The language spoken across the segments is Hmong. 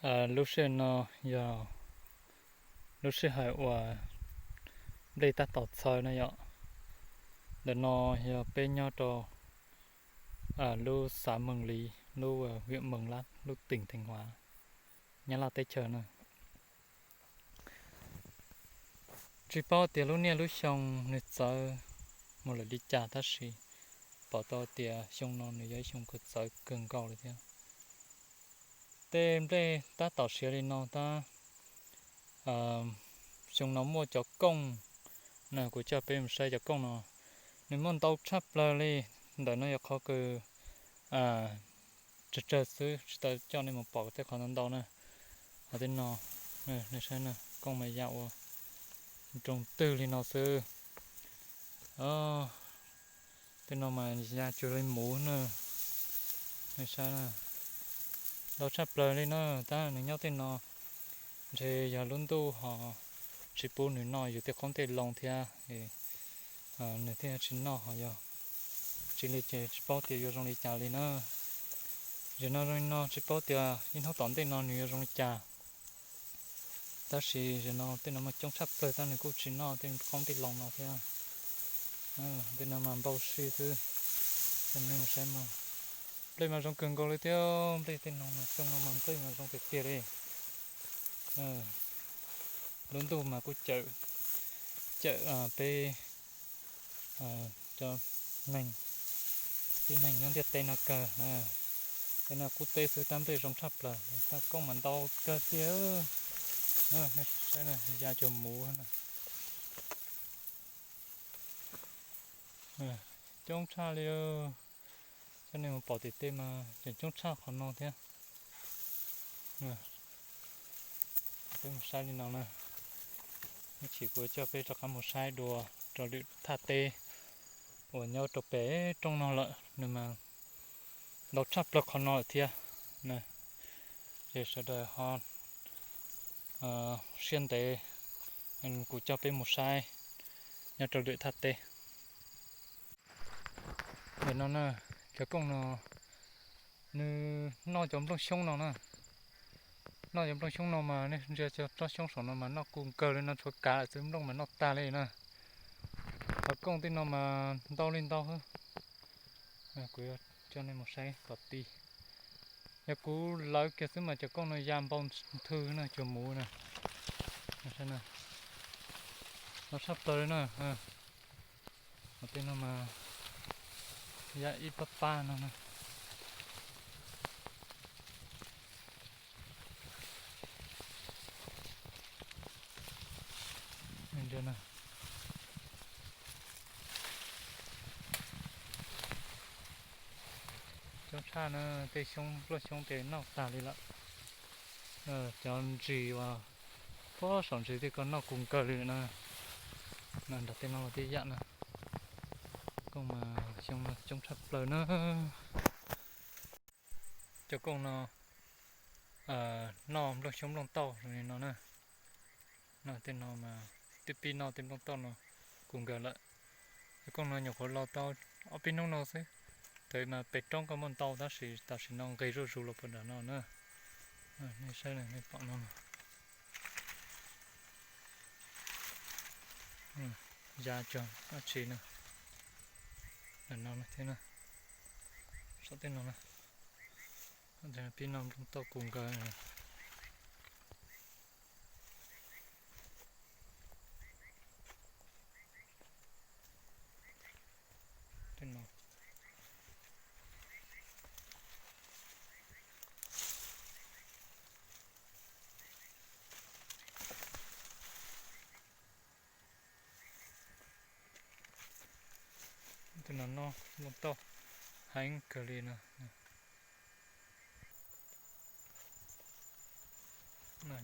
Lub sij hawm no yog lub sij hawm uas nplej tab tom txhawv na yom. Ntawm no yog peb nyob rau lub xav Mees Lis, lub huyện Mường Lát, lub tỉnh Thanh Hóa, Nyab Laj teb chaws na. Tsis paub tias lub niaj lub xyoo nws txawv mus lawm li cas tab sis pom tau tias xyoo no nws yog ib xyoo kawg txawv kawg nkaus li thiab. Tej nplej tab tom siav li no tab, xyoo no muaj cov kooj na, kuv coj peb mus saib cov kooj no, nws muaj ntau tshaj plaws li. Ntawm no yog qhov kws tsawg tsawg xwb, tsis tau coj nej mus pom tej qhov ntau ntau na. Ho tej no, nej saib na, kooj mas ya ua nroo twg li no xwb. Tej no mas ya cuag li muv na. Nej saib na, ntau tshaj plaws li na. Tab nws nyob tej no ntshe yog lub ntuj ho tsis pub nws noj yus tej qoob tej loo thiab, nws thiaj tsis noj. Ho yog tsis li ces tsis paub tias yuav zoo li cas li na. Zaum no zoo li no tsis paub tias ib hnub tom ntej no nws yuav zoo li cas. Tab sis zaum no tej no mas coob tshaj plaws tab nws kuj tsis noj tej qoob tej loo no thiab. Tej no mas npau si xwb. Coj nej mus saib mas, nplej mas zoo kawg nkaus li thiab. Nplej tej no mas xyoo no mas nplej mas zoo tiag tiag li. Lub ntuj mas kuj cawm, cawm peb cov neeg, tib neeg nyob ntiaj teb no kawg. Tej no qub teb xwb tab nplej zoo tshaj plaws, tab kooj mas ntau kawg tiag. Saib ya cuag muv na. Coob tshaj li. Coj nej mus pom tim tej mas tseem coob tshaj qhov no thiab. Peb mus saib li no na. Ib chim kuv coj peb rov qab mus saib dua rau lwm thaj teb uas nyob rau pem roob no lawm, nws mas ntau tshaj plaws qhov no lawm thiab. Ces sawv daws ho siab ntev, kuv coj peb mus saib nyob rau lwm thaj teb. Ntawm no na, cov kooj no nws noj cov nplooj xyoob no na. Noj cov nplooj xyoob no mas nej ntsia cov tsob xyoob saum no mas noj kawg nkaus li no, tshuav kav lawm xwb, nplooj mas noj tag li na. Cov kooj tej no mas ntau li ntau. Kuv yuav coj nej mus saib kom ti. Yog kuv lawv kiag xwb mas cov kooj no ya npau nthwv na, cuag muv na. Ntau tshaj plaws li na. Tej no mas ya ib pab pab no na. Coob tshaj na, tej xyoob, nplooj xyoob tej noj tag li lawm. Cov ntsis uas puag saum ntsis tej ko noj kawg nkaus li na. Nrog tej no los tib yam na. Kooj mas xyoo no coob tshaj plaws na. Cov kooj no noj nplooj xyoob nplooj tauj zoo li no na. Tej no mas twb pib noj tej nplooj tauj no kawg nkaus lawm. Cov kooj no nyuam qhuav los tau ob peb hnub no xwb, thaum mas pem roob ko muaj ntau tab sis tam sim no nqis zuj zus los puag nram no na. Nej saib, nej pom no, ya cuag dab tsi na. Nram no thiab na, saum tej no na, pib noj nplooj tauj kawg nkaus. Tej no noj nplooj tauj heev kawg li no.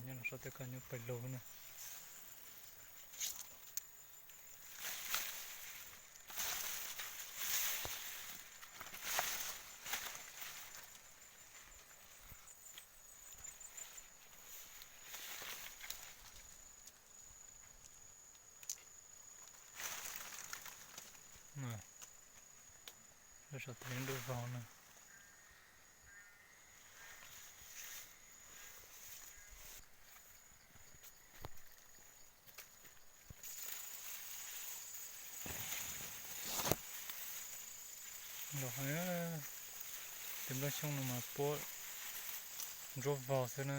Nyob no saum tej ko nyob pawg lug na. Lub saum tej ntuj vog na. Los hais, tes nplooj xyoob no mas puab ntsuab vog xwb na.